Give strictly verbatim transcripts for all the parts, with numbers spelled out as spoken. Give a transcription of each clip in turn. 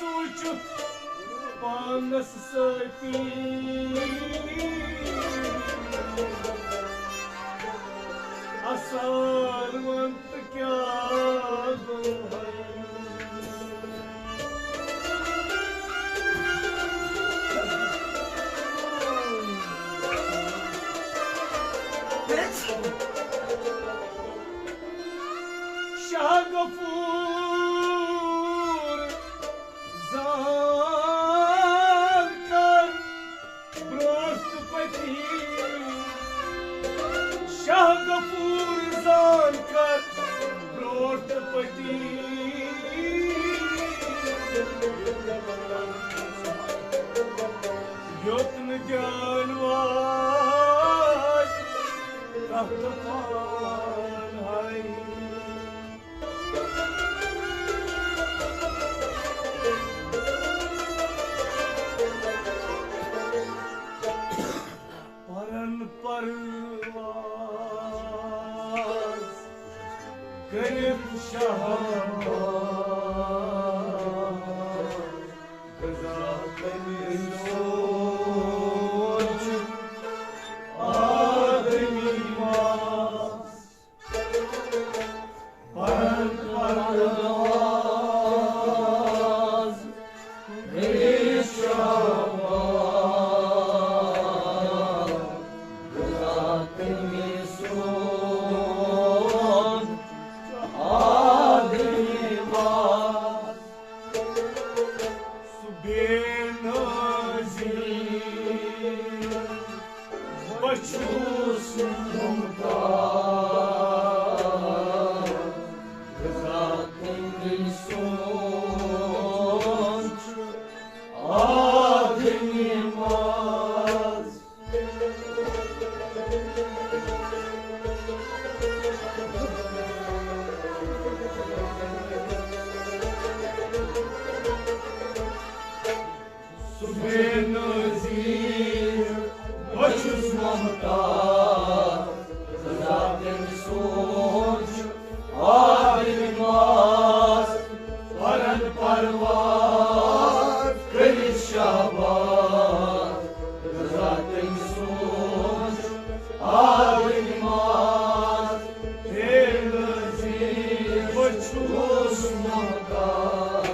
سوٗنٛچِتھ پانس سۭتی، اثر ون تہٕ کیٛاہ گوٚو ہن؟ شاہ غفور زان کر برونٛٹھ پٔتی، شاہ غفور زان کر برونٛٹھ پٔتی۔ یوٚت نہٕ دیان واتہِ تتھ پان ہاوِ۔ پرن پرواز کٔرِتھ شہباز، غذا تٔمِس سوز آدمی ماس۔ پرن پرواز گٔیہِ شہباز، غذا تٔمِس سوز آدمی ماس۔ سُہ بے نازی بہٕ چھُس ممتاز، غذا تٔمۍ سوز آدمی ماس۔ سُہ بے نظیر بہٕ چھُس محتاج، غذا تٔمۍ سوز آدمی ماس۔ پرن پرواز کٔرِتھ شہباز، غذا تٔمۍ سوز آدمی ماس۔ بے نظیر بہٕ چھُس محتاج۔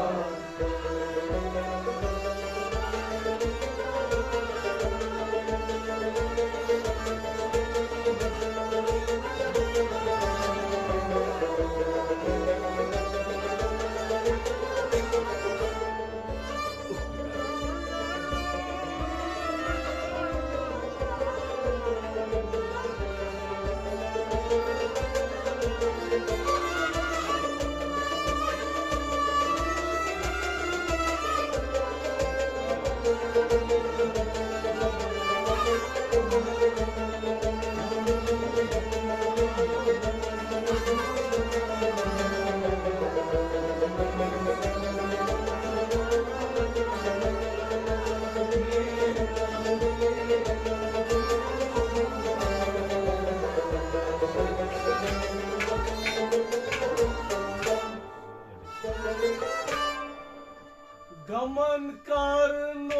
غمن کر نوش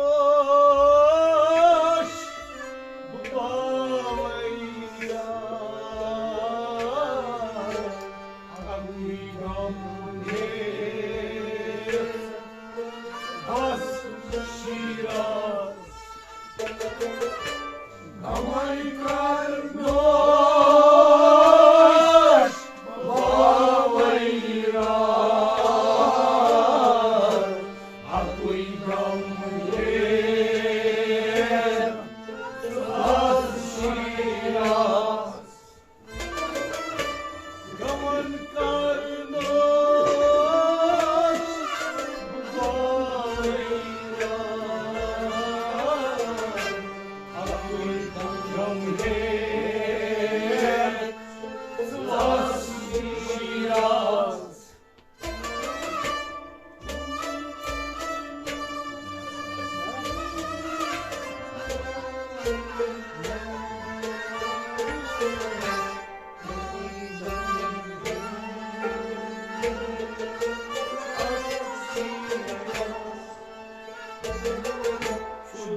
بہٕ پاوَے یار، اَکُے غم ہیٚژ بس شیراز۔ غمن کر نوش بہٕ پاوَے یار، اَکُے غم ہیٚژ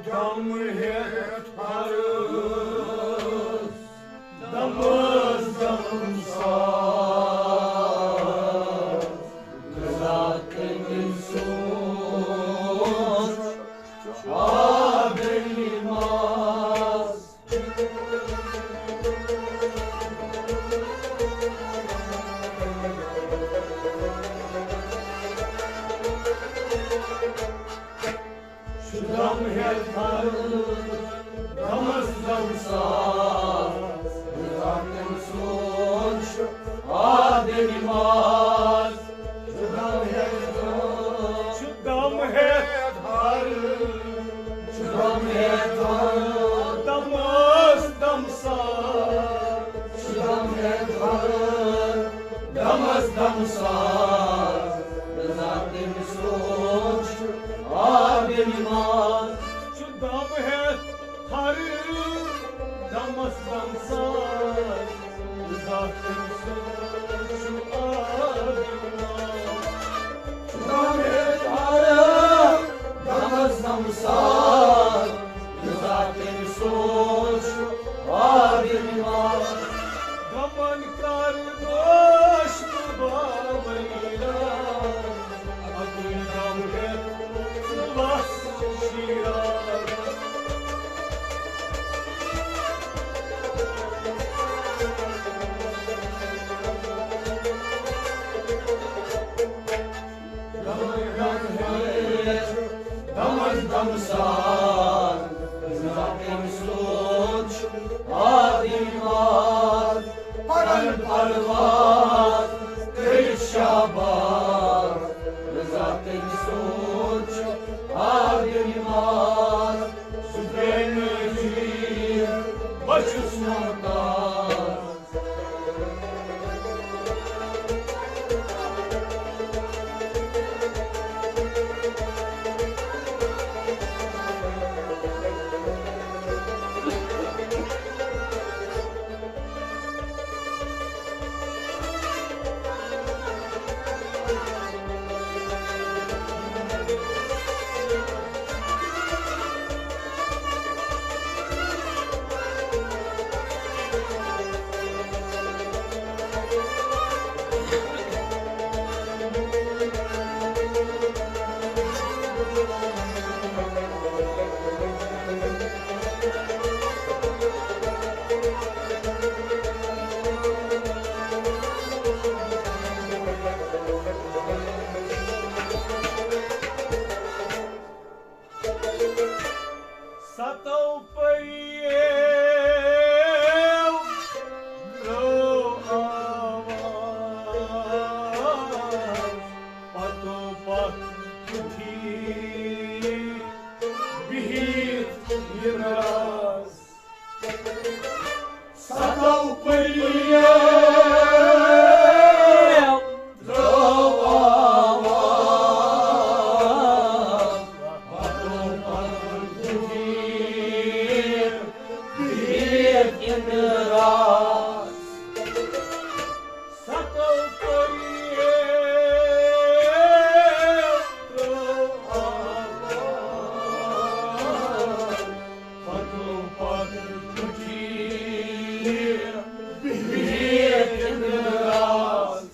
دم ہیتھ ہر دمس دم ساز، غذا تٔمۍ سوٗنچ آدمی ماز۔ شدم ہیتھ ہر دمس دم ساز، غذا تٔمۍ سوٗنچ آدمی ماز۔ شدم ہیتھ ہر، شدم ہیتھ ہر، شدم ہیتھ ہر دمس دم ساز، شدم ہیتھ ہر دمس دم ساز، غذا تٔمۍ سوٗنچ آدمی ماز۔ شدم ہیتھ ہر دمس دم ساز، غذا تٔمۍ سوٗنچ آدمی ماز۔ شدم ہیتھ ہر دمس دم ساز، غذا تٔمۍ سوٗنچ آدمی ماز۔ دپان کر گوش تہٕ باویران، اکُے دم ہیتھ ژٕ وس شیراز۔ دمس دم ساز، غذا تٔمۍ سوٗنچ آدمی ماز۔ پرن پرواز کٔرِتھ شہباز، غذا تٔمۍ سوٗنچ آدمی ماز۔ سُہ درٛاے نہٕ جیٖر، بہٕ چھُس محتاج۔ ستو پریو درو آواز، پتو پتھ اُٹھی بِہِتھ یہِ راز۔ ستو پریو درو آواز، پتو پتھ اُٹھی بِہِتھ یہِ راز۔ ستو پریو درو آواز، پتو پتھ اُٹھی بِہِتھ یہِ راز۔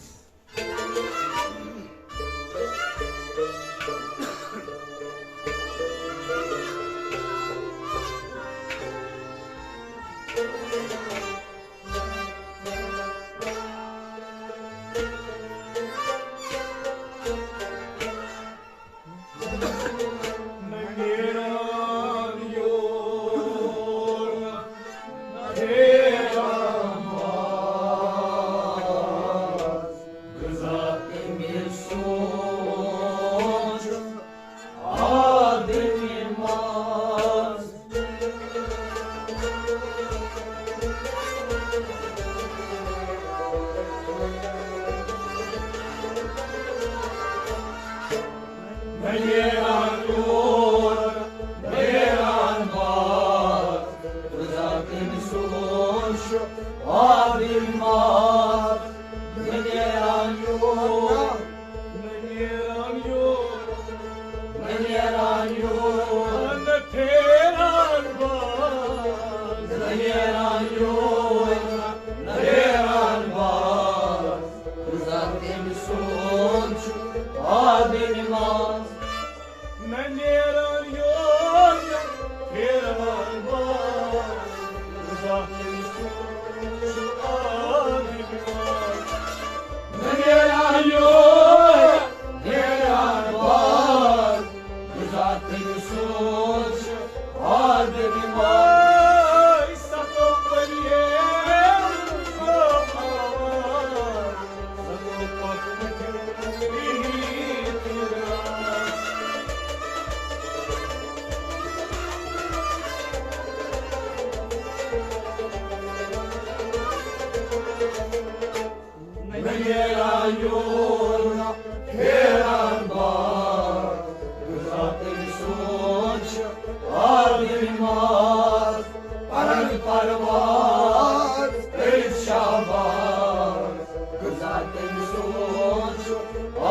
نہ نیران یور، نہ پھیران باز، غذا تٔمۍ سوٗنچ آدمی ماز۔ نہ نیران یور، نہ نیران باز، غذا تٔمۍ سوٗنچ آدمی ماز۔ نہ نیران یور، نہ نیران یور، نہ نیران یور، نہ پھیر یور پھیران بار، غذا تٔمۍ سُنٛد چھُ آدمہِ منٛز۔ پرن پرواز کٔرِتھ شاباش، غذا تٔمۍ سُنٛد چھُ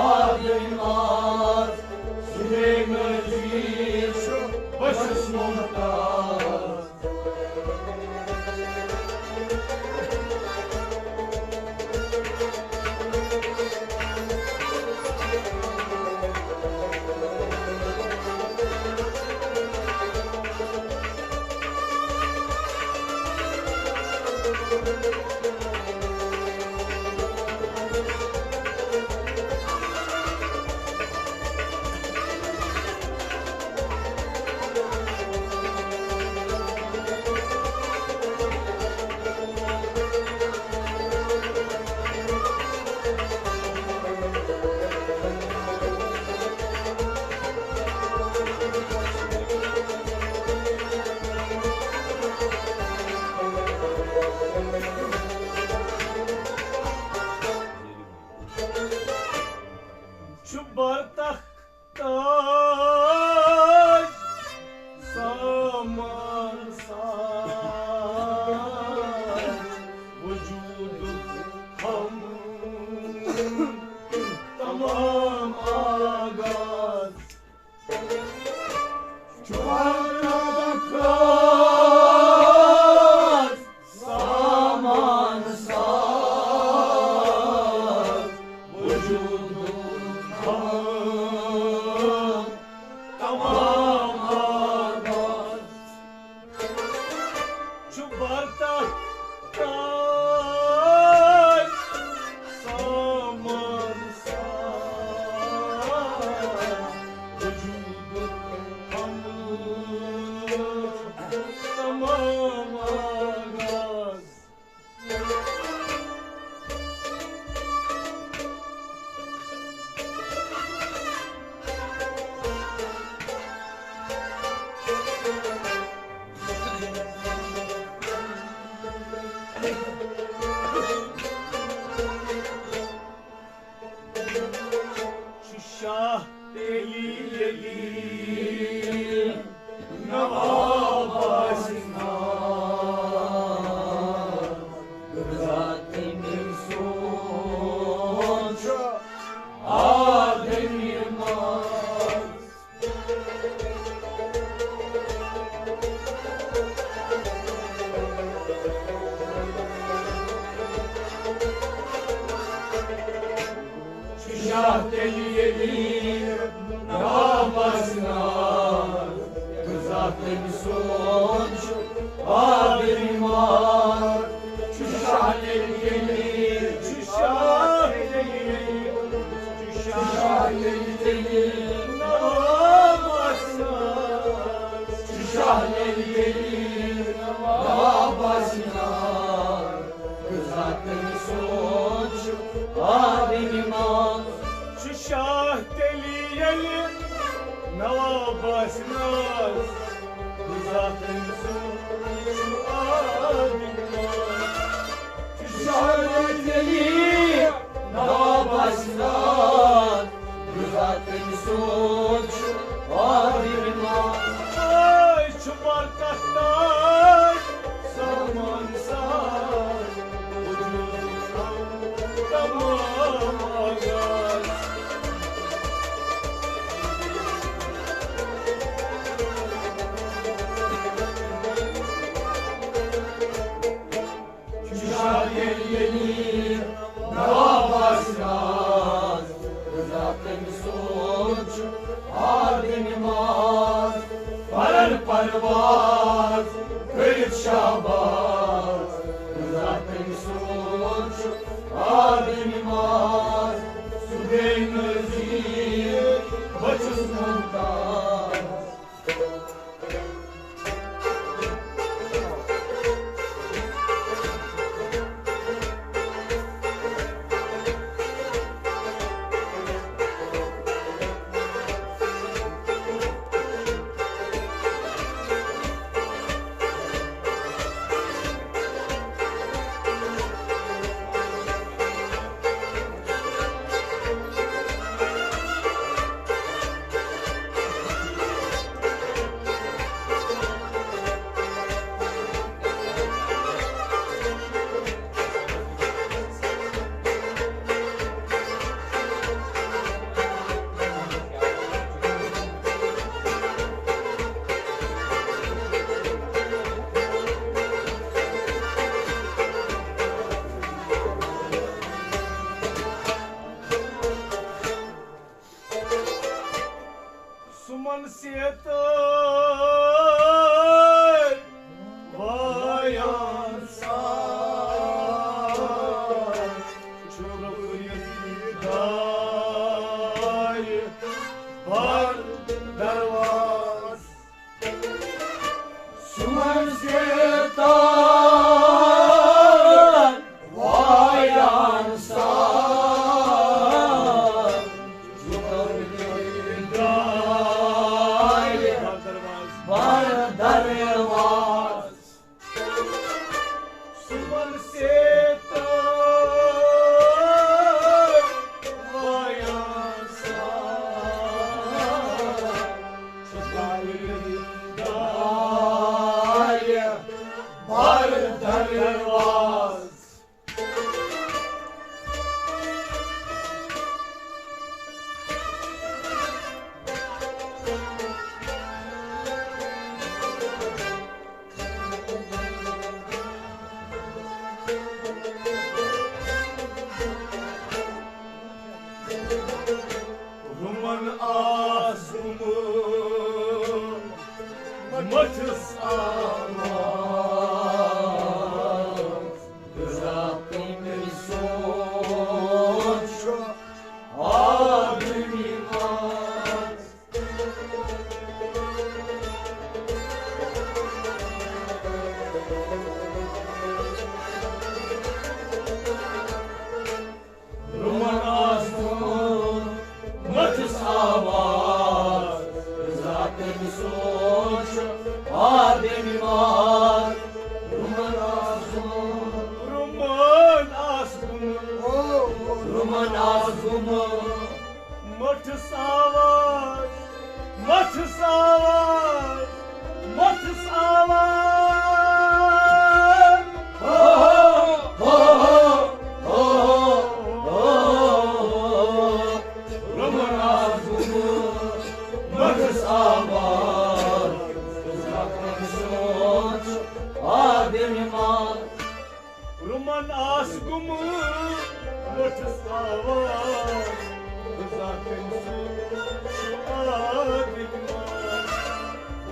آدمہِ منٛز۔ سُلے نذیر چھُ بہٕ چھُس ممتاز۔ چھُ برتخ تاج سامان ساز، وجودُک ہم تمام آغاز۔ چھُ برتخ تاج سامان ساز، وجودُک ہم تمام آغاز۔ چھُ برتخ تاج سامان ساز، وجودُک ہم تمام آغاز۔ چھُ شاہ تیٚلہِ ییٚلہِ نواب آسہِ نا، غذا تٔمۍ سُنٛد چھُ آدمہِ منٛز۔ چھُ شاہ تیٚلہِ ییٚلہِ نواب آسہِ نا، غذا تٔمۍ سُنٛد چھُ آدمہِ منٛز۔ چھُ شاہ تیٚلہِ ییٚلہِ، چھُ شاہ تیٚلہِ ییٚلہِ، چھُ شاہ تیٚلہِ ییٚلہِ نواب آسہِ نا، چھُ شاہ تیٚلہِ ییٚلہِ نواب آسہِ نا، غذا تٔمۍ سُنٛد چھُ آدمہِ منٛز۔ چھُ شاہ تیٚلہِ ییٚلہِ نواب آسہِ ناز، غذا تٔمۍ سُنٛد چھُ آدمہِ منٛز۔ چھُ شاہ تیٚلہِ ییٚلہِ نواب آسہِ ناز، غذا تٔمۍ سُنٛد چھُ آدمہِ منٛز۔ اے چھُ برکت تاج سامان ساز، وجود تمام آغاز۔ چھُ شاہ ییٚلہِ ییٚلہِ نواب آسہِ ناز، غذا تٔمۍ سُنٛد چھُ آدمہِ منٛز۔ پرن پرواز کٔرِتھ شاباز، غذا تٔمۍ سُنٛد چھُ آدمہِ منٛز۔ سُہ گٔے نذیر، بہٕ چھُس ممتاز۔ من سیتر وایان سار، چھُکھ یہِ دایہِ بر درواز۔ سُمن سیتر وایان سار، چھُکھ یہِ دایہِ بر درواز۔ سُمن سیتر وایان سار، چھُکھ یہِ دایہِ بر درواز۔ رُمن آس گوٚمُت مٔٹھِس آواز، غذا تٔمۍ سُنٛد چھُ آدمی منٛز۔ رُمن آس گوٚمُت مٔٹھِس آواز، غذا تٔمۍ سُنٛد چھُ آدمی منٛز۔ رُمن آس گوٚمُت، رُمن آس گوٚمُت، رُمن آس گوٚمُت مٔٹھِس آواز، مٔٹھِس آواز، مٔٹھِس آواز۔ ہو، ہو، ہو، ہو، ہو۔ رُمن آس گوٚمُت مٔٹھِس آواز، زخم سوچ آدمی منٛز۔ رُمن آس گوٚمُت مٔٹھِس آواز، غذا تٔمۍ سُنٛد چھُ آدمی منٛز۔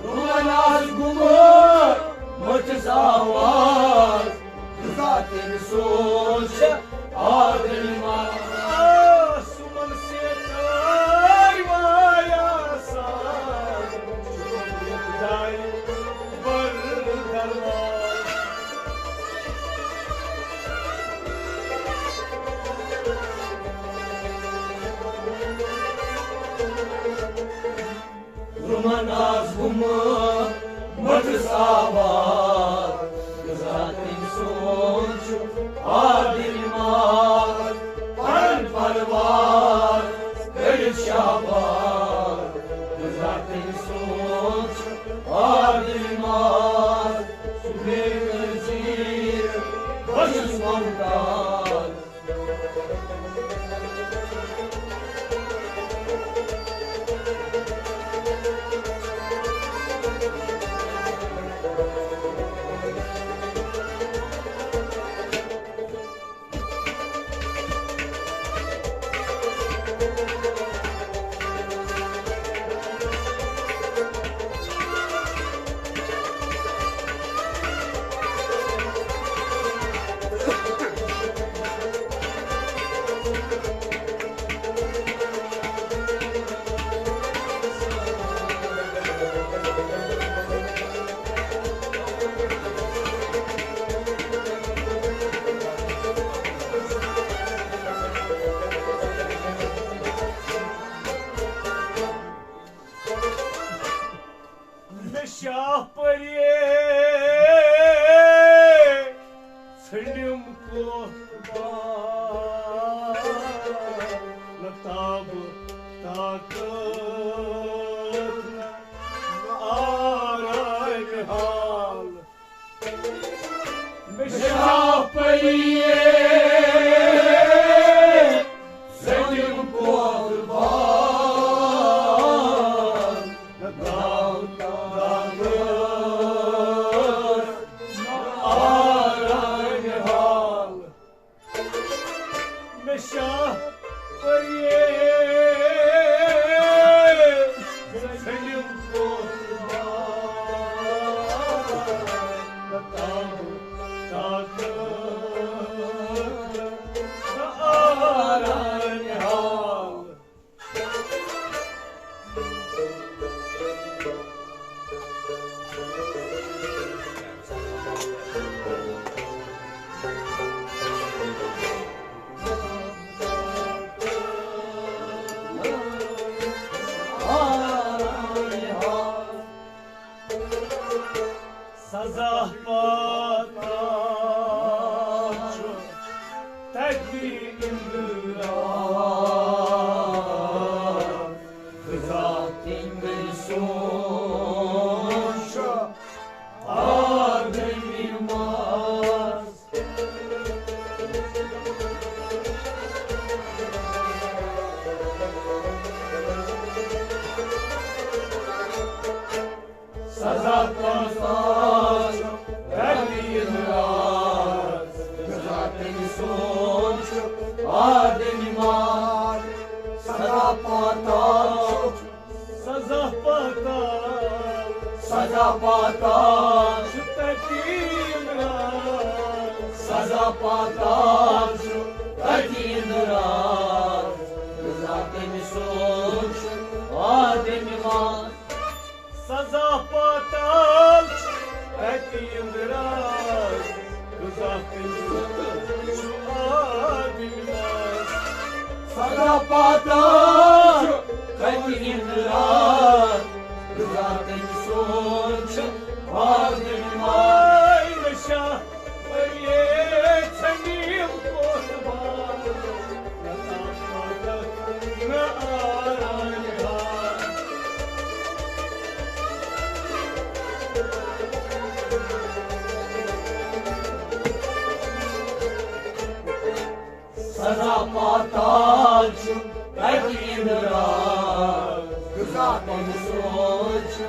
رُمن آس گوٚمُت مٔٹھِس آواز، غذا تٔمۍ سُنٛد چھُ آدمی منٛز۔ آ، سُمن سیتر وایان سار، چھُکھ یہِ دایہِ بر درواز۔ رُمن آس گوٚمُت مٔٹھِس آواز، غذا تٔمۍ سُنٛد چھُ آدمی منٛز۔ پرن پروار کٔرِتھ شہباز، غذا تٔمۍ سُنٛد چھُ آدمی منٛز۔ سُہ بیٚیہِ کٔرۍ زیٖر بہٕ چھُس ممتاز۔ مےٚ شاہ پرے ژھٔنِم کوتھ بار، نہ تاب طاقت نہ آرام حال۔ مےٚ شاہ پرے ژھٔنِم کوتھ بار، نہ تاب طاقت نہ آرام حال۔ مےٚ شاہ پرے سزا پاتا چھُ تَتہِ اِنٛدرا، غذا تٔمۍ سُنٛد چھُ آدمی ماس۔ سزا پاتا چھُ تَتہِ اِنٛدرا، غذا تٔمۍ سُنٛد چھُ آدمی ماس۔ سزا پاتا چھُ، سزا پاتا، سزا پاتا چھُ تَتہِ اِنٛدرا، سزا پاتا چھُ تَتہِ اِنٛدرا، غذا تٔمۍ سُنٛد چھُ آدمی ماس۔ سزا پاتال چھُ تَتہِ اِنٛدرا، غذا تٔمۍ سُنٛد چھُ آدمی ماس۔ سزا پاتال چھُ تَتہِ اِنٛدرا، غذا تٔمۍ سُنٛد چھُ آدمی ماس۔ آے نشہ سزا پاتال چھُ تَتہِ اِنٛدرا، غذا تٔمۍ سُنٛد چھُ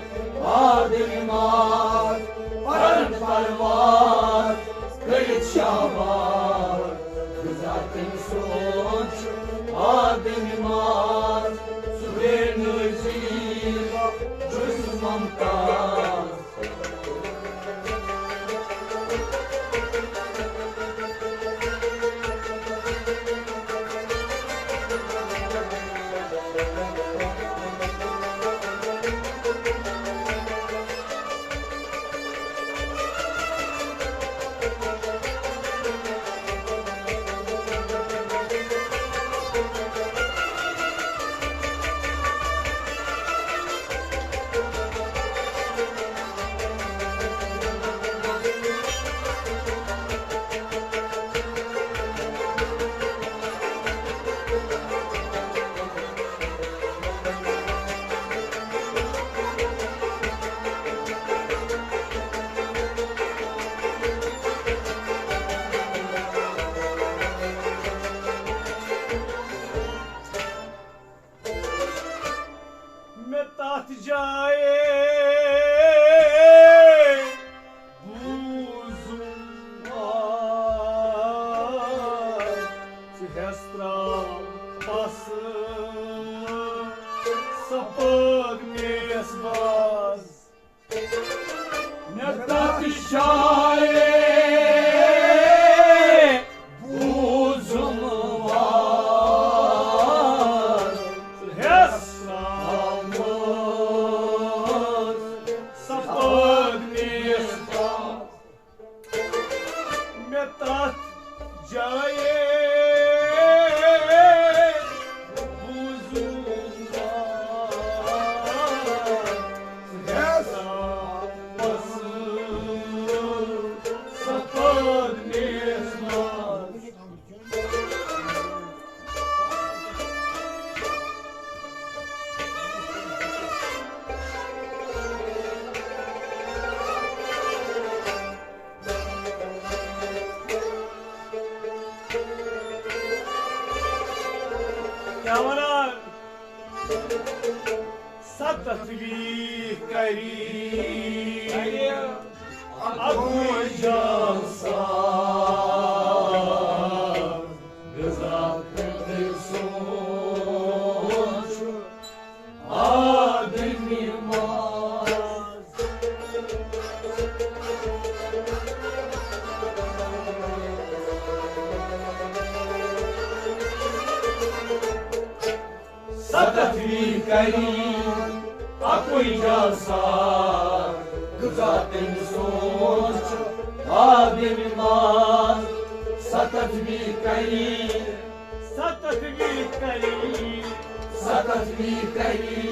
آدمی ماس۔ پرن پروار کٔرِتھ شہباز، غذا تٔمۍ سُنٛد چھُ آدمی ماس۔ سُہ بے نظیر چھُس ممتاز۔ مےٚ تَتھ جایہِ بوٗزُم آے، ژٕ ہٮ۪س ترٛاو پَسہٕ سَپٲرۍ میس باز۔ مےٚ تَتھ جایہِ بوٗزُم آے، ژٕ ہٮ۪س ترٛاو پَسہٕ سَپٲرۍ میس باز۔ مےٚ تَتھ جایہِ بوٗزُم آے، ژٕ ہٮ۪س ترٛاو پَسہٕ سَپٲرۍ میس باز۔ کیٛاہ وَنان؟ سَتَتھ وی کَری اَکوُہ جان ساز، غذا تٔمۍ سُنٛد چھُ آدمی ماز۔ سَتَتھ وی کَری اَکُے جلسہ غذا تٔمۍ سُنٛد چھُ آدمہِ منٛز۔ ستتھ وی کری، ستتھ وی کری، ستتھ وی کری۔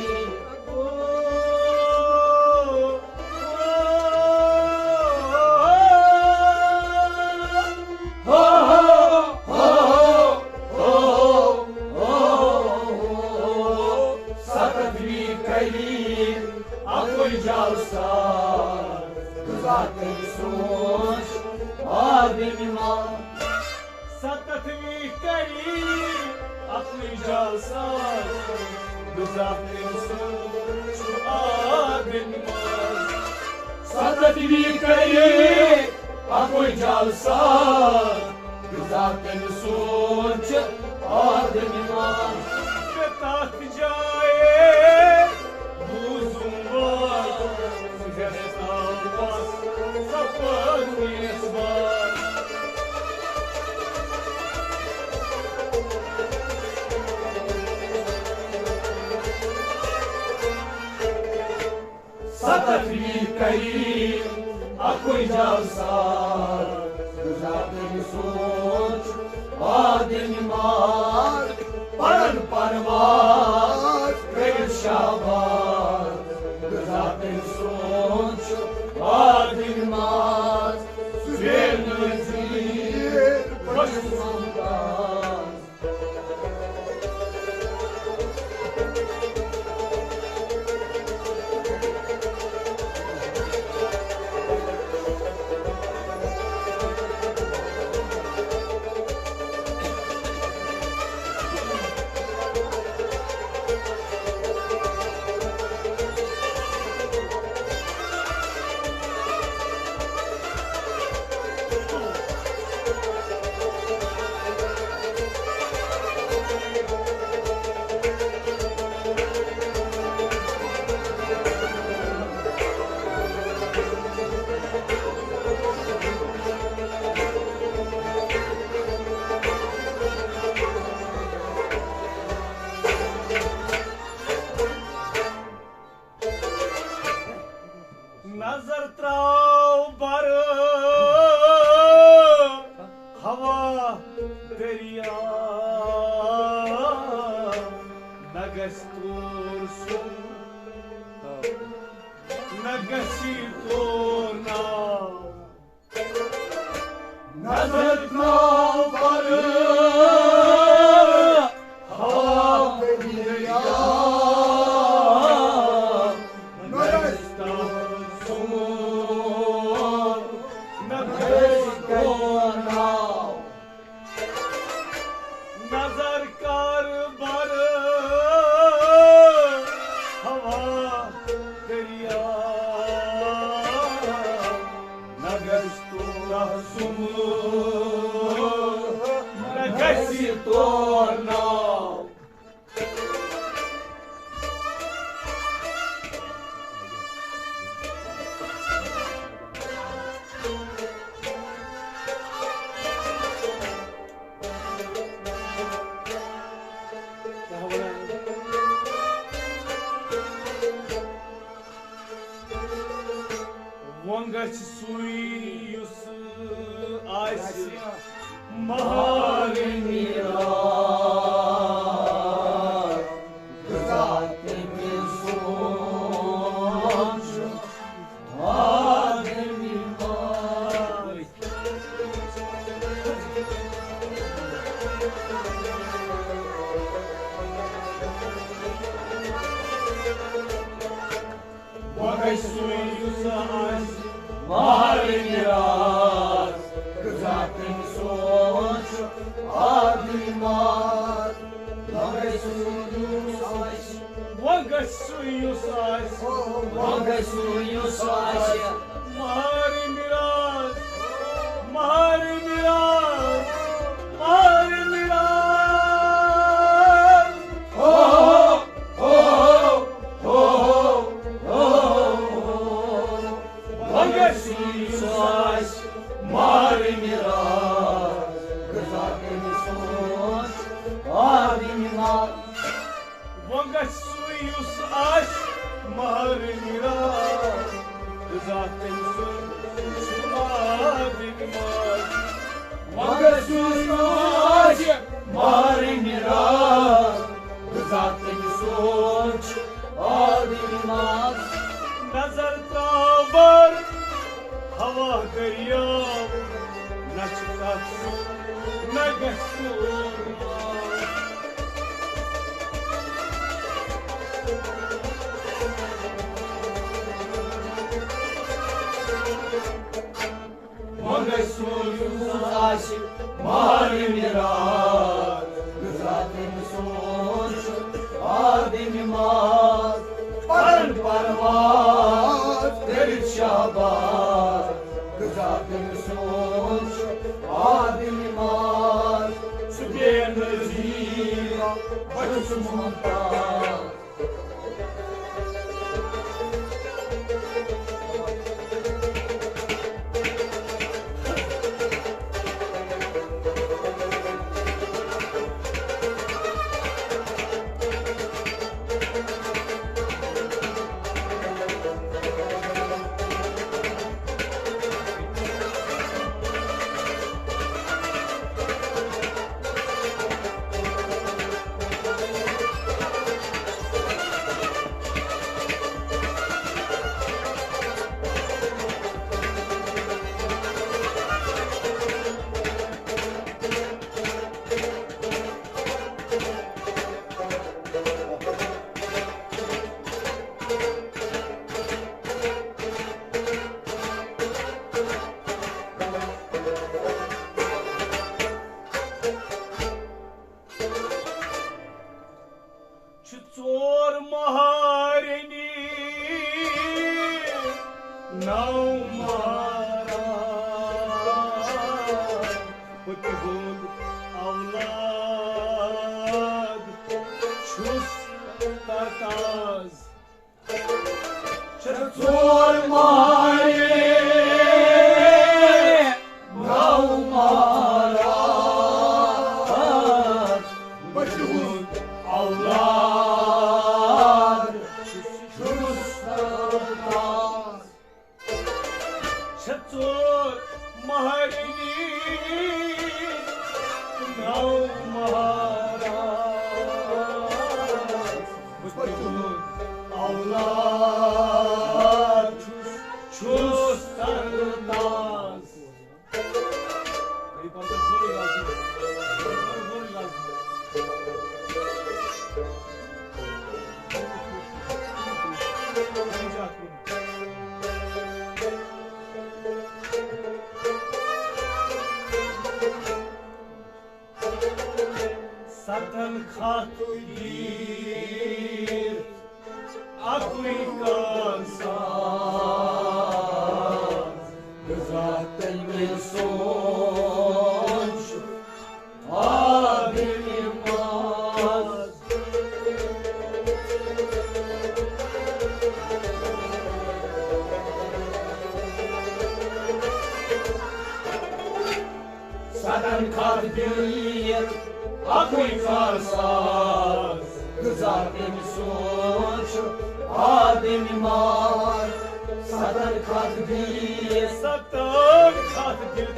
ستتھ وی کری، اَکُے جلسہ غذا تٔمۍ سُنٛد آدمہِ منٛز۔ ستتھ وی کری، اَکُے جلسہ غذا تٔمۍ سُنٛد چھُ آدمہِ منٛز۔ ستتھ وی کری، اَکُے جلسہ غذا تٔمۍ سُنٛد چھُ آدمہِ منٛز۔ مےٚ تتھ جایہِ بوٗزُم واز، ژٕ ہٮ۪س ناو پس، ژۄپٲرۍ میٖنِس باز۔ ستتھ وی کری، اَکُے جلسہ غذا تٔمۍ سُنٛد چھُ آدمہِ منٛز۔ پرن پرواز کٔرِتھ شاباز، غذا تٔمۍ سُنٛد چھُ آدمہِ منٛز۔ زُبیر نذیر بہٕ چھُس ممتاز۔ نظر تراو بر ہوا دریا، نہ گژھِ تور سوٚن، نہ گژھِ تور ناو۔ نظر تراو بر ہوا دریا، نہ گژھِ تور سوٚن، نہ گژھِ تور ناو۔ نظر کر بر ہوا دریا، نہ گژھِ تور سوٚن، نہ گژھِ تور ناو۔ وۄنۍ گژھِ سُے یُس آسہِ مہارنہِ راز، غذا تٔمۍ سُنٛد چھُ آدمہِ منٛز۔ وۄنۍ گژھِ سُے یُس آسہِ مہارنہِ راز، غذا تٔمۍ سُنٛد چھُ آدمہِ منٛز۔ وۄنۍ گژھِ سُے یُس آسہِ وۄنۍ گژھِ سُے یُس آسہِ۔ وۄنۍ گژھِ سُے یُس آسہِ۔ مہارنہِ راز، مہارنہِ راز، مہارنہِ راز۔ ہو، ہو، ہو، ہو، ہو، ہو۔ وۄنۍ گژھِ سُے یُس آسہِ مہارنہِ راز، غذا تٔمۍ سُنٛد آدمہِ منٛز۔ وۄنۍ گژھِ سُے یُس آسہِ دٔریاو، نہ چھُ تَتھ سُہ، نہ گژھِ سُہ۔ وۄنۍ گژھِ سُہ یُس آسہِ مارِ مِراث، غذا تٔمۍ سُنٛد چھُ آدمِ ماز۔ پرن پرواز کٔرِتھ شہباز، غذا تٔمۍ سُنٛد چھُ آدمِ ماز۔ سُہ بے نظیر، بہٕ چھُس ممتاز۔ چھِ ژور مہارِنی، نَو مہراز، بہٕ تِہُنٛد اولاد چھُس تتاز۔ چھِ ژور مہرِنۍ، نَو مہراز، بہٕ تِہُنٛد اولاد چھُس تتاز۔ چھِ ژور مہرِنۍ، نَو مہراز۔ بہٕ تِہُنٛد اولاد چھُس، چھُس سرتاز۔ ستن خط دیر اکوی کار ساز، غذا تٔمۍ سوچ آدمی ماز۔ ستن خط دیر اکوی کار ساز، غذا تٔمۍ سوچ آدمی ماز۔ ستن خط دیر، ستن خط دیر،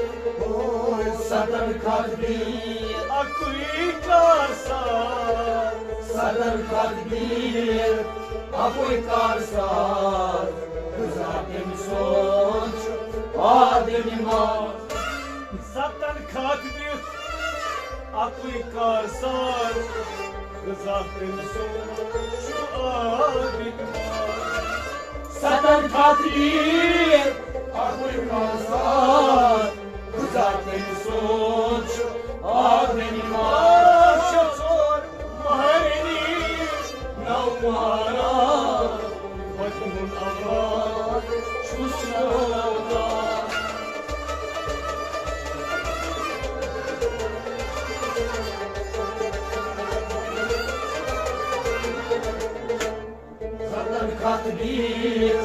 اوے ستن خط دیر اکوی کار ساز۔ ستن خط دیر اکوی کار ساز، غذا تٔمۍ سوچ آدمی ماز۔ ستن خط دیر اکوی کار ساز، غذا تٔمۍ سوچ آدمی ماز۔ ستن خط دیر اکوی کار ساز، غذا تٔمۍ سوچ آدمی ماز۔ چھِ ژور مہرِنۍ، نَو مہراز، بہٕ تِہُنٛد اولاد چھُس سرتاز۔ ستن خط دیر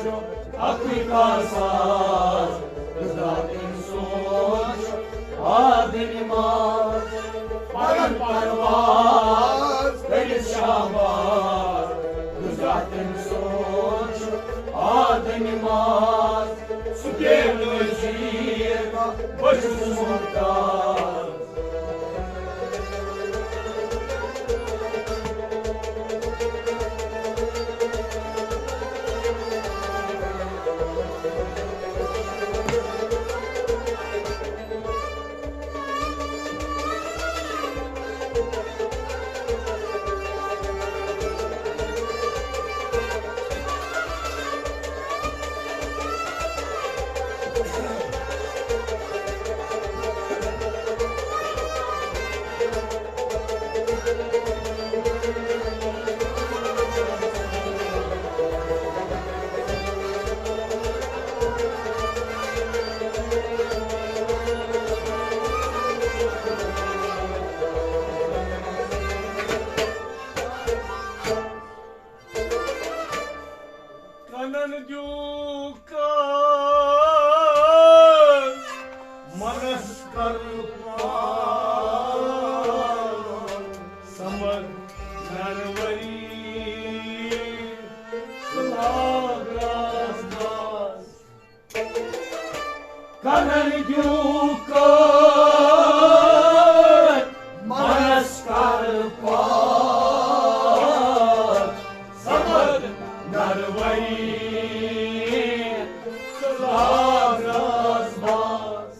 اکوی کار ساز، غذا تٔمۍ سوچ آدمی ماز۔ پرن پرواز کٔرِتھ شہباز، غذا تٔمۍ سوچ آدمی ماز۔ سُہ بے نظیر، بہٕ چھُس ممتاز۔ کنن دیوکا منس کر پار، سمر نروری سلاگراس داس۔ کنن دیوکا منس کر پار، سمر نروری سلاگراس باس۔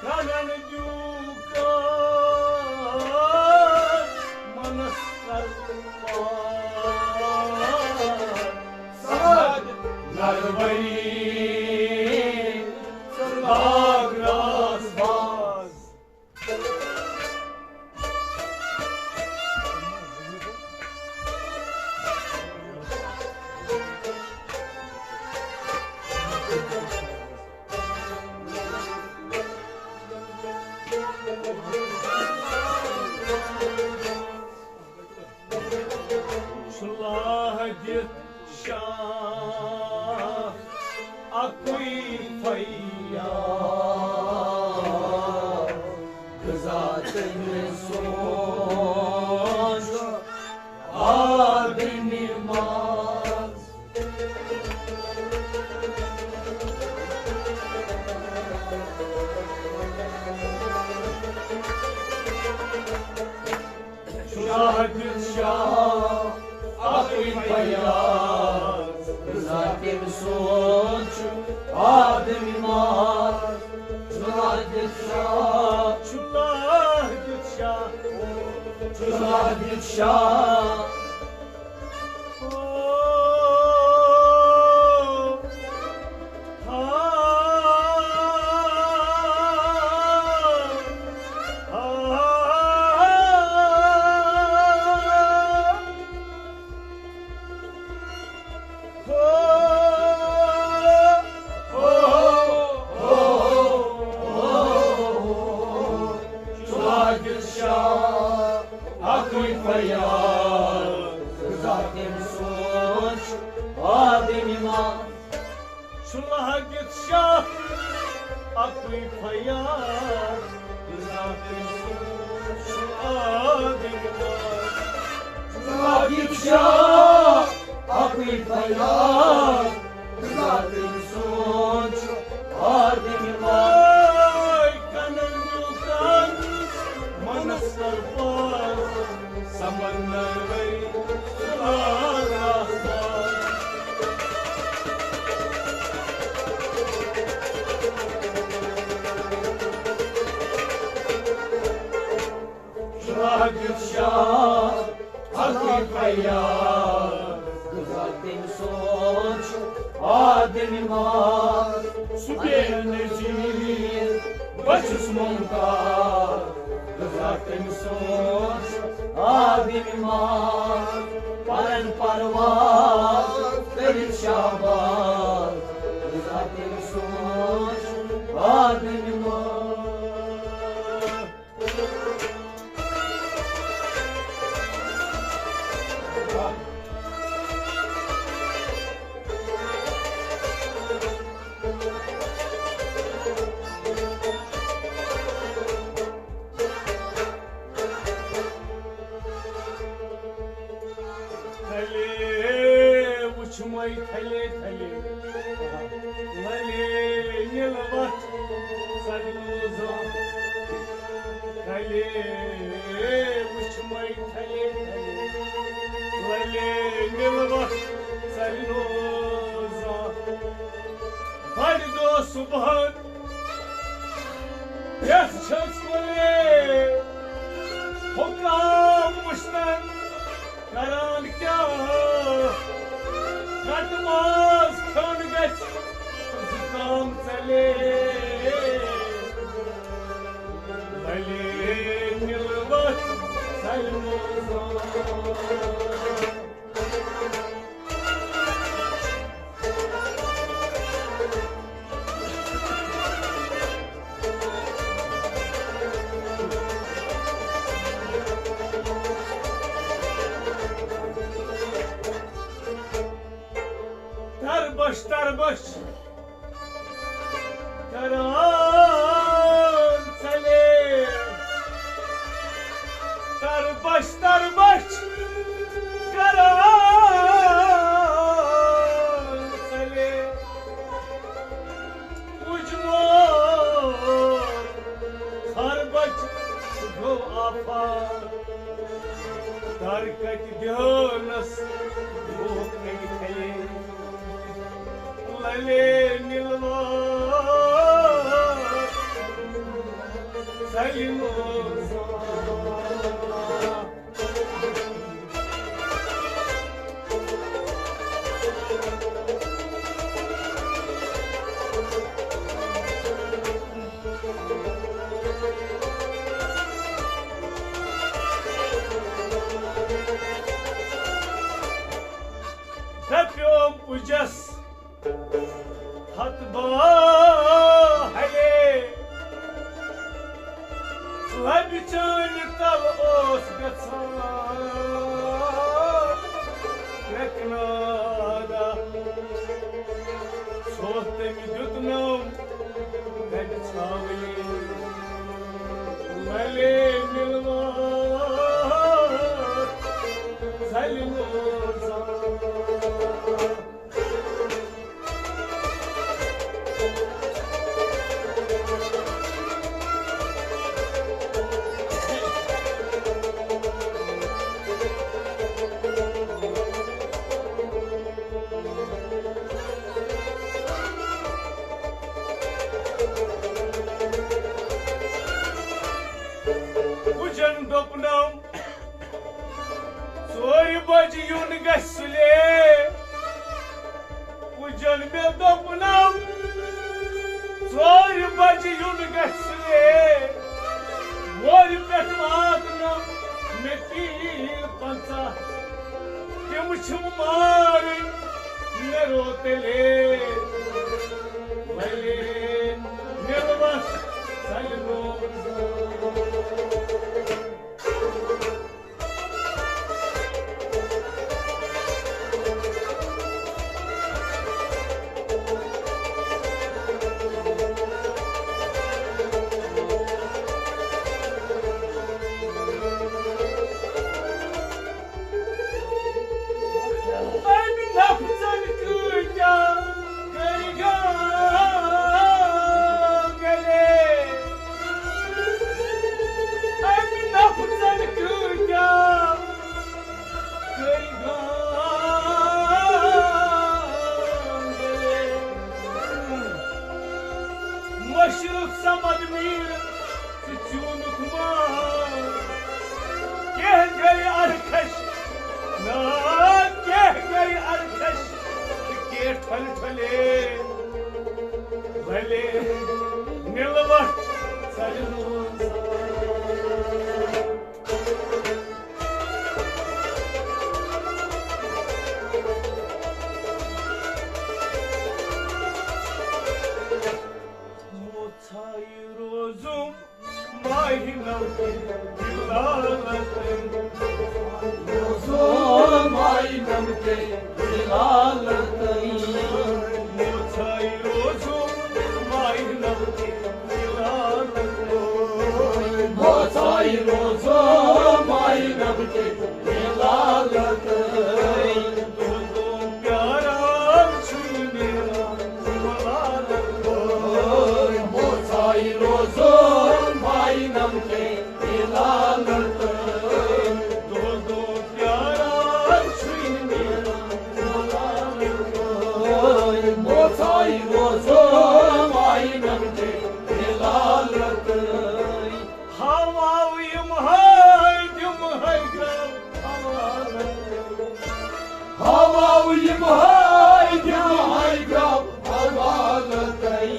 کنن دیوکا منس کر پار، سمر نروری سلاگراس باس۔ صلاح دِتھ شاہ اَکُے فیاض، غذا تٔمۍ سوٗنٛچ آدمِ ماز۔ شاہ دِتھ شاہ اَکُے فیاض، غذا تٔمۍ سوٗنٛچ آدمِ ماز۔ شاہ دِتھ شاہ، شاہ دِتھ شاہ، شاہ دِتھ شاہ۔ شاہ اَکُے فیاض، غذا تٔمۍ سوٗنٛچ آدمِ ماز۔ شاہ دِتھ شاہ اَکُے فیاض، غذا تٔمۍ سوٗنٛچ آدمِ ماز۔ شاہ دِتھ شاہ اَکُے فیاض، غذا تٔمۍ سوٗنٛچ آدمِ ماز۔ کنن دیوکا منس کر پار، سمر نروری سلاگراس باس۔ شاہ دِتھ شاہ اَکُے فیاض، غذا تٔمۍ سوٗنٛچ آدمِ ماز۔ سُہ بے نظیر بہٕ چھُس ممتاز، غذا تٔمۍ سوٗنٛچ آدمِ ماز۔ پرن پرواز کٔرِتھ شاہ باز، غذا تٔمۍ سوٗنٛچ آدمِ ماز۔ تھلے وُچھمَے تھلے تھلے، للے نیل وَتھ سَرنوزا۔ تھلے وُچھمَے تھلے تھلے، للے نیل وَتھ سَرنوزا۔ بَڑِ دۄہ صُبحَن یَتھ چھَس کُلے حُکام وُچھتَن۔ کران کیٛاہ؟ کٹہٕ ماز کھیوٚن گژھِ زُکام ژَلے۔ بَلے نیل وَتھ سَرنوزا۔ بش تر بش کران ژلے، تر بش تر بش کران ژلے۔ اُجمو خربچ گوٚو آفات، در کتہِ دیانس لوک کتہِ کھلے۔ للے نلوار سلمو زان۔ دپیوم پُجس ہتھ باہلے، لبہِ چٲنہِ تل اوس گژھان کرٛٮ۪کہٕ نادا۔ ژھوٚٹ تٔمۍ دیُتنم گرِ ژھاولے، للے نِلوار ژلہِ نوزان۔ پُجن دوٚپنم، ژورِ بجہِ یُن گژھِ سُلے۔ پُجن مےٚ دوٚپنم، ژورِ بجہِ یُن گژھِ سُلے۔ وورِ پٮ۪ٹھ واتنم مےٚ تیٖر پنٛژاہ۔ تِم چھِم مارٕنۍ مےٚ روتلے۔ وَلے مےٚ وَس سلمو۔ أمۍ نفژن کۭتیاہ کٔرۍ گام گلے۔ أمۍ نفژن کۭتیاہ کٔرۍ گام گلے۔ مشرف صمد میٖر ژٕ چونُتھ ماں۔ کینٛہہ گٔے ارکھش، نا، کینٛہہ گٔے ارکھش، تہٕ کینٛہہ ٹھۄلہِ ٹھۄلے۔ بھلے نِلوَٹھ ژَلہِ نوزان۔ موژھاے روزُم ماہہِ نو تہِ لالتن۔ روزُم ماہہِ نو تہِ لالتن۔ موژھاے روزُم ماہہِ نو تہِ لالتن۔ موژھاے روزُم ماہہِ نو تہِ لالتن۔ دودُم پیاران چھُے میرا لالتن۔ موژھاے روزُم ماہہِ نو تہِ لالتن۔ دودُم پیاران چھُے میرا لالتن۔ موژھاے روزُم ماہہِ نو تہِ لالتن۔ ہاواو یِم ہٲے تِم ہٲے گرٛام حوالہٕ۔ ہاواو یِم ہٲے تِم ہٲے گرٛام حوالہٕ تۄہہِ۔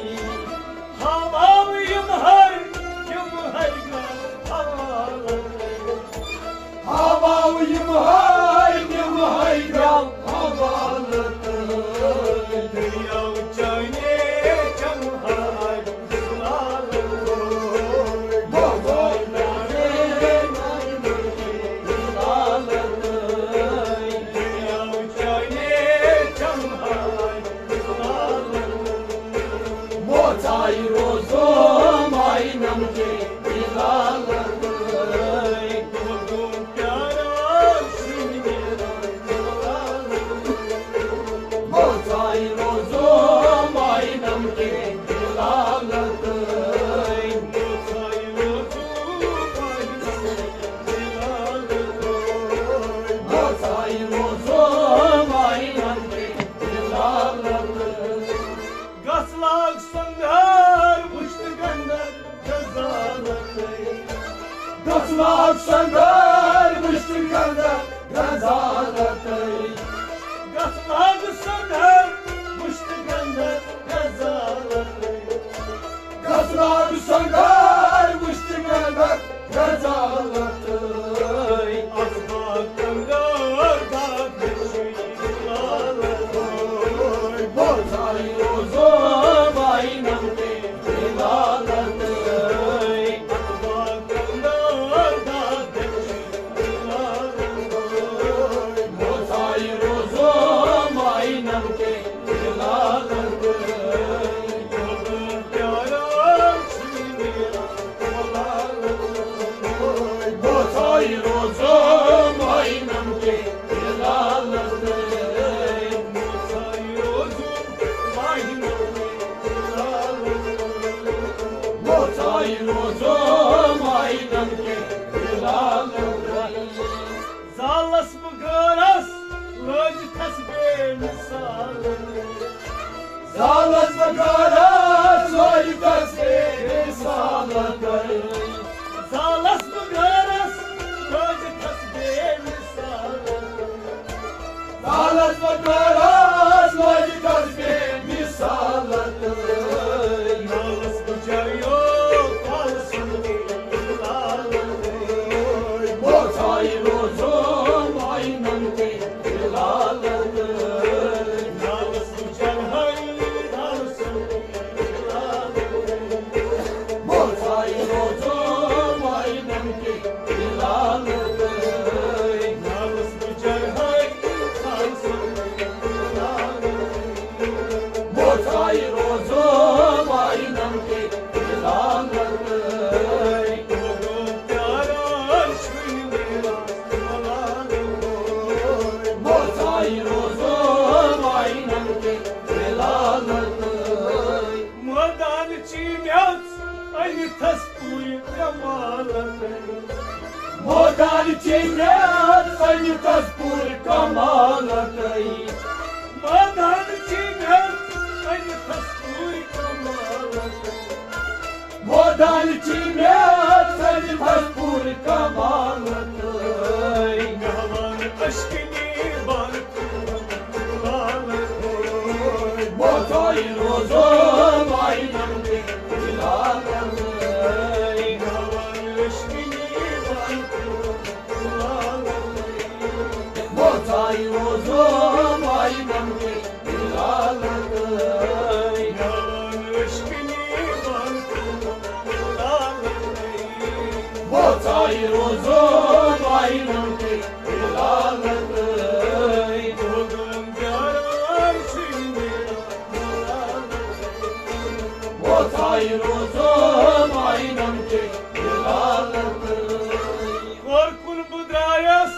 ہاواو یِم ہٲے تِم ہٲے گرٛام حوالہٕ تۄہہِ۔ ہاواو یِم ہٲے تِم ہٲے گرٛام حوالہٕ تۄہہِ۔ دٔریاو چانے چمہار۔ گژھناک سنگر وٕچھتہٕ گنٛدر غزالتٕے۔ گژھناک سنگر وٕچھتہٕ گنٛدر غزالتٕے۔ گژھناک سنگر وٕچھتہٕ گنٛدر غزالتٕے۔ اَتھ باغ کنگار باغ بوزائی روزو مائی نمکے غزالتٕے۔ زالس بہٕ گٲرس لٲج تھس بے مثال۔ زالس بہٕ گٲرس لٲج تھس بے مثال۔ زالس بہٕ گٲرس لٲج تھس بے مثال۔ زالس بہٕ گٲرس لٲج تھس بے مثال۔ نالس بہٕ چیو پالس بوزائی روزو مائی نمکے غزالتٕے۔ بوزائی روزو مائی نمکے غزالتٕے۔ بوزائی روزو مائی نمکے غزالتٕے۔ بوزائی روزو مائی نمکے غزالتٕے۔ مٲدان چی میژ أنِتھس پوٗرٕ کمالتٕے۔ مٲدان چی میژ أنِتھس پوٗرٕ کمالتٕے۔ مٲدان چی میژ أنِتھس پوٗرٕ کمالتٕے۔ مٲدان چی میژ أنِتھس پوٗرٕ کمالتٕے۔ گہوان اشکنی بار بوزائی روزو مائی نمکے غزالتٕے۔ بوزائی روزو مائی نمکے غزالتٕے۔ بوزائی روزو مائی نمکے غزالتٕے۔ بوزائی روزو مائی نمکے غزالتٕے۔ کور کُن بہٕ درٛایس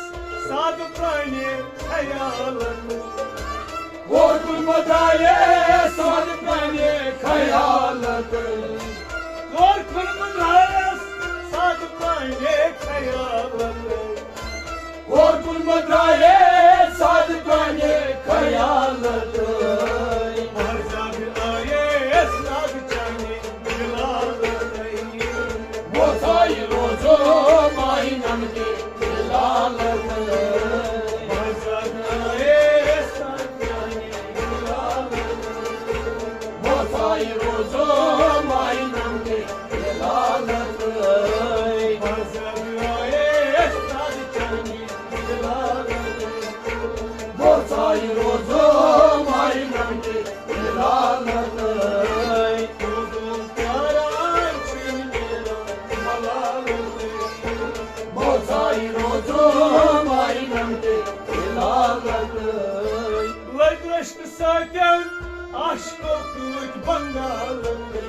سادٕ پرٛانہِ خیالتٕے۔ کور کُن بہٕ درٛایس سادٕ پرٛانہِ خیالتٕے۔ کور کُن بہٕ درٛایس سادٕ پرٛانہِ خیالتٕے۔ کور کُن بہٕ درٛایس سادٕ پرٛانہِ خیالتٕے۔ مگر زیادٕ آیس زیادٕ چانہِ غزالتٕے۔ بوزائی روزو مائی نمکے غزالتٕے۔ مگر زیادٕ آیس زیادٕ چانہِ غزالتٕے۔ بوزائی روزو مائی نمکے غزالتٕے۔ بوزائی روزو مائی نمکے غزالتٕے۔ بوزائی روزو مائی نمکے غزالتٕے۔ لٔگۍ رشکہٕ سۭتۍ عاشقو کۭتۍ بنگالتٕے۔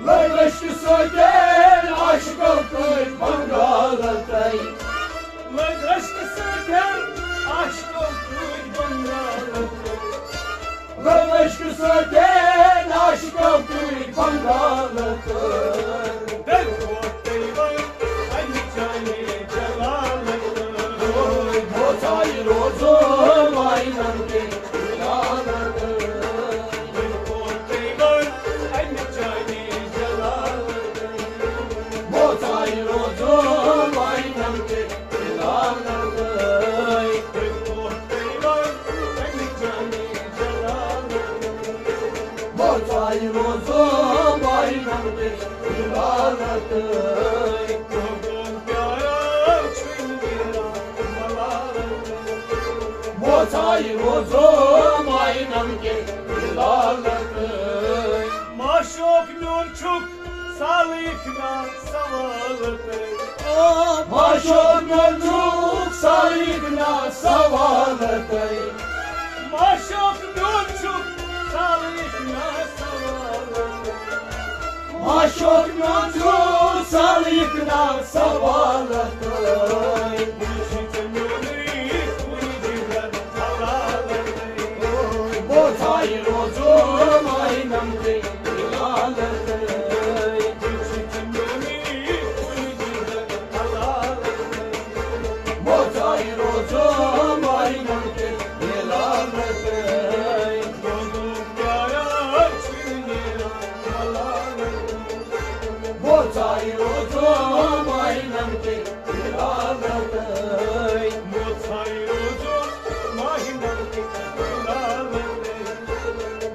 لٔگۍ رشکہٕ سۭتۍ عاشقو کۭتۍ بنگالتٕے۔ لٔگۍ رشکہٕ سۭتۍ عاشقو کۭتۍ بنگالتٕے۔ لٔگۍ رشکہٕ سۭتۍ عاشقو کۭتۍ بنگالتٕے۔ دل ووت تیوار اَمہِ چانہِ جلالتٕے۔ بوزائی روزو مائی نمکے غزالتٕے۔ بوزائی روزو روزو ماہی نمکین ہلالت۔ بوژھایہِ روزو ماہی نمکین ہلالت۔ معشوق میون چھُکھ سالٕکۍ نا سوالتٕے۔ معشوق میون چھُکھ سالٕکۍ نا سوالتٕے۔ معشوق میون چھُکھ سالٕکۍ نا سوالتٕے۔ معشوق میون چھُکھ سالٕکۍ نا سوالتٕے۔ بوژھایہِ روزو ماہی نمکین ہلالتٕے۔ بوژھایہِ روزو ماہی نمکین ہلالتٕے۔ بوژھایہِ روزو ماہی نمکین ہلالتٕے۔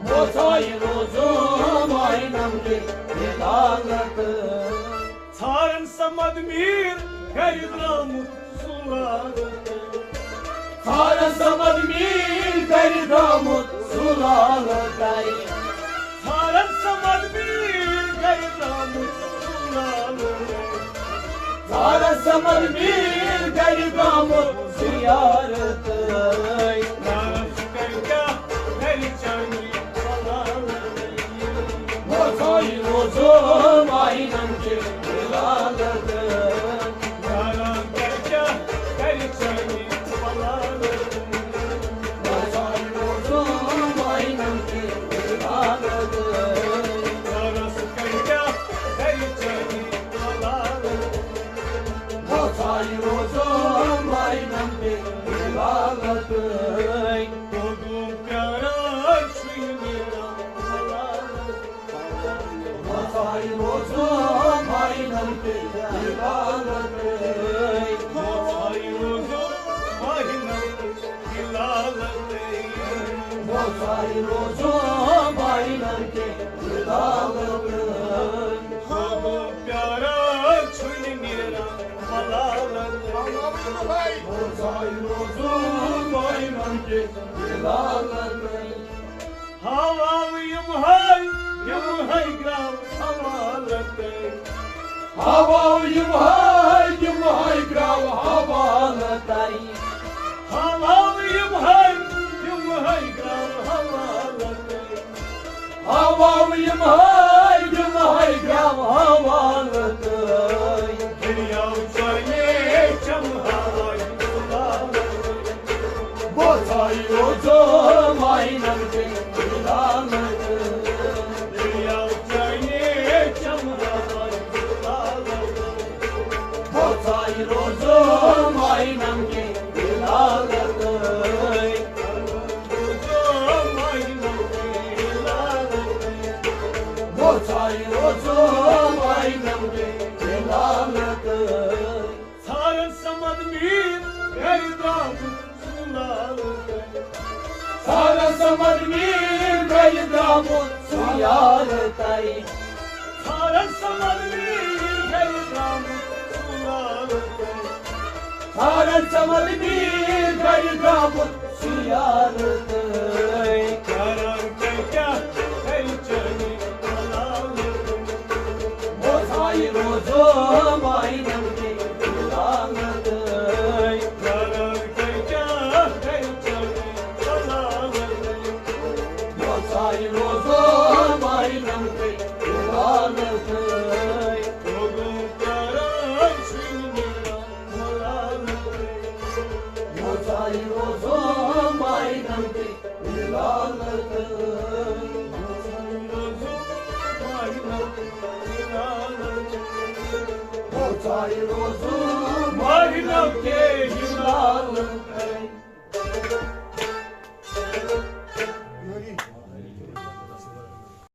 بوژھایہِ روزو ماہی نمکین ہلالتٕے۔ ژھارن صمد میٖر گرِ درٛامُت سُہ لالہٕ۔ ژھارن صمد میٖر گرِ درٛامُت سُہ لالہٕ تَے۔ ژھارن صمد میٖر گرِ درٛامُت سُہ لالہٕ۔ ژھارن صمد میٖر گرِ درٛامُت سُہ یار تَے۔ یارس کَرِ کیٛاہ گرِ چانہِ بوژھایہِ روزو ماہی نمکین ہلالتٕے۔ یارا کَرِ کیٛاہ گرِ چانہِ بوژھایہِ روزو ماہی نمکین ہلالتٕے۔ یارس کَرِ کیٛاہ گرِ چانہِ بوژھایہِ روزو ماہی نمکین ہلالتٕے۔ پیاران چھُے میرا بوژھایہِ روزو ماہی نمکین ہلالتٕے۔ بوژھایہِ روزو ماہی نمکین ہلالتٕے۔ بوژھایہِ روزو ماہی نمکین ہلالتٕے۔ پیاران چھُے میرا ملالتٕے۔ بوژھایہِ روزو ماہی نمکین ہلالتٕے۔ ہاواو یِم ہاے، یِم ہاے گرٛاو حوالتٕے۔ ہاواو یِم ہاے، یِم ہاے گرٛاو حوالتٕے۔ ہاواو یِم ہاے، یِم ہاے گرٛاو حوالتٕے۔ ہاواو یِم ہاے، یِم ہاے گرٛاو حوالتٕے۔ دٔریاو چانے چمہٕ ہاوے حوالتٕے۔ بوژھایہِ روزو ماہی نمکین ہلالتٕے۔ دٔریاو چانے چمہٕ ہاوے حوالتٕے۔ بوژھایہِ روزو ماہی نمکین ہلالتٕے۔ بوژھایہِ روزو ماہی نمکین ہلالتٕے۔ ژھارن صمد میٖر گرِ درٛامُت سُہ لالہٕ تَے۔ ژھارن صمد میٖر گرِ درٛامُت سُہ یار تَے۔ ژھارن صمد میٖر گرِ درٛامُت سُہ لالہٕ تَے۔ ژھارن صمد میٖر گرِ درٛامُت سُہ یار تَے۔ یاران تَے کیٛاہ کَرِ چانہِ ملالہٕ تَے۔ بوژھایہِ روزو ماہی نمکین ہلالتٕے۔ یاران تَے کیٛاہ کَرِ چانہِ ملالہٕ تَے۔ بوژھایہِ روزو ماہی نمکین ہلالتٕے۔ روزو پیاران چھُے میرا ملالہٕ تَے۔ بوژھایہِ روزو ماہی نمکین ہلالتٕے۔ بوژھایہِ روزو ماہی نمکین ہلالتٕے۔